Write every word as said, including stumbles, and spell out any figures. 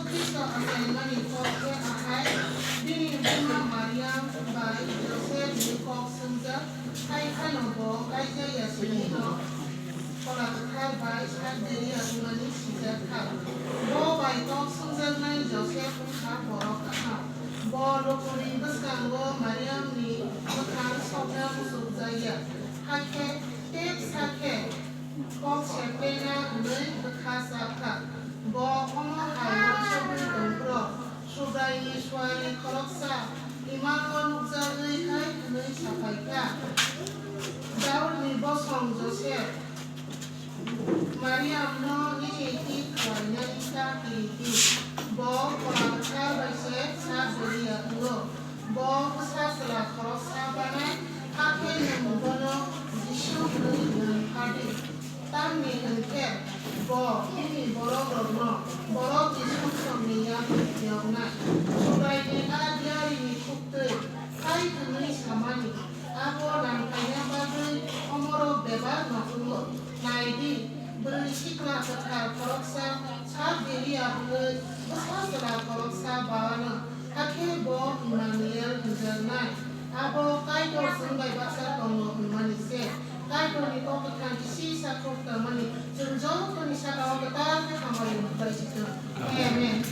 Khristo achaimani kok khe ahai, bini buma Mariam bai Josepni kok swngjak, hai phano bo kaijak ya simi no Phola Kwthar bai sak deri ya wngmani sijak kha. Bo bai kok swngjaknai Josep wngkha borok kaham. Bo lukuni bwskango Mariamni mwkhang sokna muchukjak ya, hakhe tep sakhe kok seplena hwnwi bwkha chak kha. Bo omo hai uansugwi tongphuru Subraini suari khoroksa imano nukjagwi hai hwnwi saphai kha, Daudni bosong Josep, Mariamno nini thik khlainani ta kiri di. Bo Phola Kwthar bai se sak deri ya wngo. Bo bwsa chwla khoroksa banai, hakhe nwng bono Jisu hwnwi mung pha di. Tamni hwn khe bo bini borokrokno borokni sumsokni yakung phiyoknai. Subraini a diarini khuktwi hai hwnwi samani, abo nang khaina bagwi omorok bebak no wngo. Nai di, bwrwi sikla kwthar khoroksa sak deri ya wngwi bwsa chwla khoroksa ba anw, hakhe bo Immanuel hwnjaknai. Abo Kaitor chwng bai baksa tongo hwnmani se. Kaitorni kok kwthang kisi sakhuk tangmani chwng jotoni saka-o kwtal khe hamari mwtai si thung. Amen.